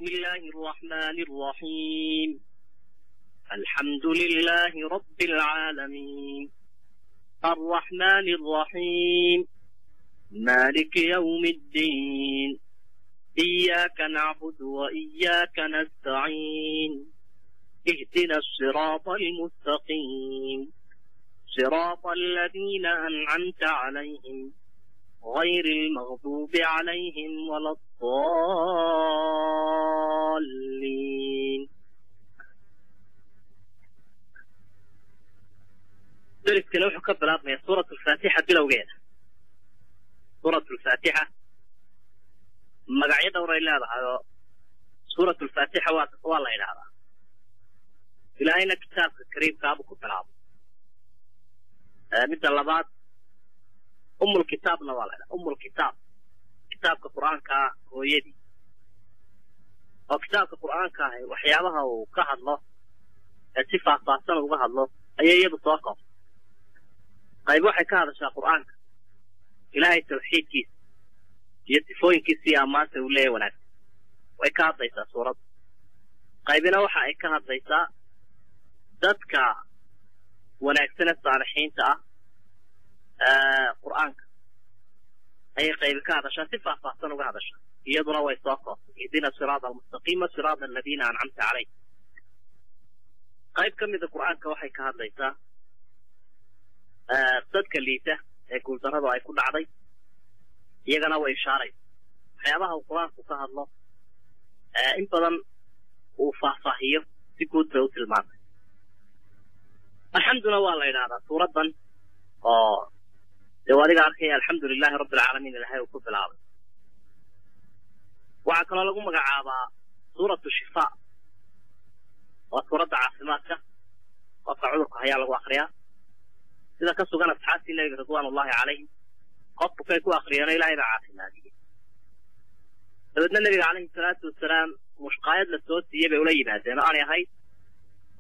بسم الله الرحمن الرحيم. الحمد لله رب العالمين. الرحمن الرحيم. مالك يوم الدين. إياك نعبد وإياك نستعين. اهدنا الصراط المستقيم. صراط الذين أنعمت عليهم غير المغضوب عليهم ولا الضالين. Dariskani wuxuu ka bilaabmaya suurat alfaatixa bilowgeeda. Suurat alfaatixa magacyo dhowr ay leedahay oo suurat alfaatixa waa la idhaahdaa. Ilaahayna kitaabka kariimkaabuu ku bilaabay. Midda labaad, umulkitaabna waa la idhaha. Umulkitaab, kitaabka qur'aankaa hooyadii, oo kitaabka qur'aanka ahi waxyaabaha uu ka hadlo ee si faahfaahsan uga hadlo ayay iyadu soo koobtay. Qayb waxay ka hadashaa qur'aanka ilaahay tawxiidkiisa iyo sifooyinkiisa iyo ammaanta uu leeyahy wanaagsan, way ka hadlaysaa suuradda. Qaybina waxa ay ka hadlaysaa dadka wanaagsane saalixiinta ah, qur'aanka ayay qaybi ka hadashaa, si faahfaahsan uga hadashaa. Iyaduna way soo koobtay: ihdina siraada almustaqiima siraada aladiina ancamta calayh. Qayb ka mida qur'aanka waxay ka hadlaysaa dadka liita ee guuldarradu ay ku dhacday, iyagana way ishaaraysa. Waxyaabaha uu qur-aanku ka hadlo in badan uu faahfaahiyo, si guud bay u tilmaantay. Alxamduna waa la idhahdaa suuraddan, oo dee adiga arkaya alxamdu lilahi rabbi alcaalamiin ilahay uu ku bilaabay. Waxaa kaloo lagu magacaabaa suuratu shifaa, waa suuradda caafimaadka, qofka cudurka hayaa lagu akriyaa. Sida ka sugan asxaabtii nebiga ridwaan ullahi calayhim, qof bukay ku akriyeeno ilahay baa caafimaadiyey. Dabeedna nebiga calayhi salaatu wasalaam mushqaayad la soo siiyey bay ula yimaadeen oo aanay ahayd,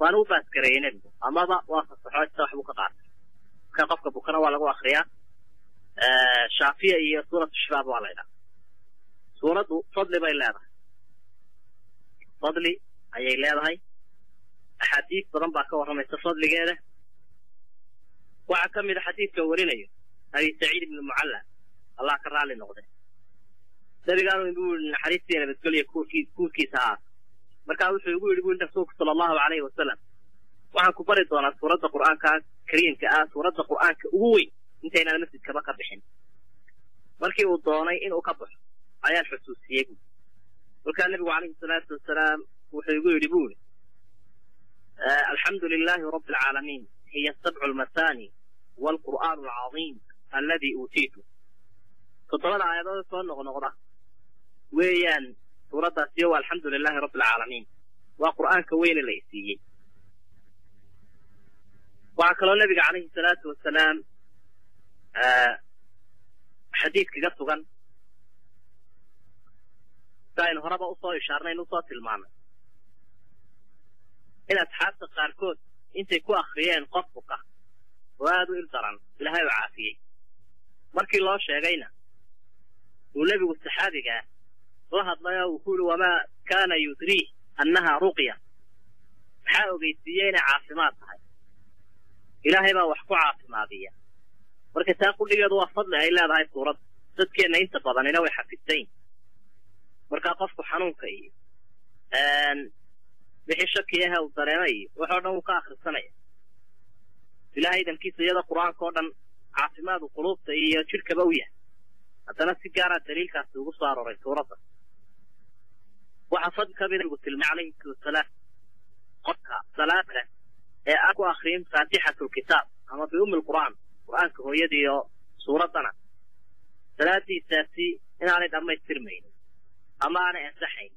waana u baaskareeyey nebigu, amaba waa fasaxo, ista waxbuu ka qaatay. Marka qofka bukana waa lagu akriyaa. Shaafiya iyo suuratu shifaaba waa la ydhaha. Suuraddu fadli bay leedahay, fadli ayay leedahay. Axaadiis badan baa ka warramaysa fadligeeda. Waxaa ka mid a xadiidka warinayo Abi Saciid ibni Mucalla, Allah ka raalli noqde, nabigaanu igu yidhi naxariistii nabadgelya kuurkiisa haata. Markaa wuxuu igu yidhi bu rasuulku sala allahu calayhi wasalam: waxaan ku bari doonaa suuradda qur'aanka kariimka ah, suuradda qur'aanka ugu weyn, intaynaan masjidkaba ka bixin. Markii uu doonay inuu ka baxo ayaan xusuusiyey buui. Markaa nebigu calayhi salaatu wasalaam wuxuu igu yidhi bu ihi: alxamdu lilahi rabbi alcaalamiin, hiya sabcu almathani waalqur'aanu alcadiim alladii uutiitu. Toddobada aayadood soo noqnoqda weeyaan suuraddaasiyo waa alxamdu lilahi rabbi alcaalamiin, waa qur'aanka weyne la isiiyey. Waxaa kaloo nebiga calayhi salaatu wasalaam xadiid kaga sugan, si aynu horeba usoo ishaarnayn usoo tilmaanay, in asxaabta qaarkood intay ku akriyeen qof buka oo aada u il daran ilaahay u caafiyey. Markii loo sheegayna uu nebigu saxaabigaa la hadlay oo uu ku yihi: wamaa kaana yudriih annaha ruqya? Maxaa ogeysiiyey inay caafimaad tahay? Ilaahay baa wax ku caafimaadiya. Marka taa qudhigeedu waa fadli ay leedahay suuradda. Dadkeenna inta badanina way xafidsayn. Markaa qofku xanuunka iyo wixii shaki ahe uu dareemay iyo waxoo dhan wuu ka akhrisanaya. Ilahay idankiisa, iyada qur-aanka oo dhan caafimaadu quluubta iyo jidhkaba u yahay, haddana si gaaraa daliilkaasi ugu soo arooray suuradda. Waxaa fadli ka mida nabigu tilmaamay calayhi wasalaam qofka salaada ee aan ku akriyin faatixatulkitaab ama biummi lqur'aan, qur'aanka hooyadii oo suuraddana, salaadiisaasi inaanay dhammaystirmaynin ama aanay ansaxayn.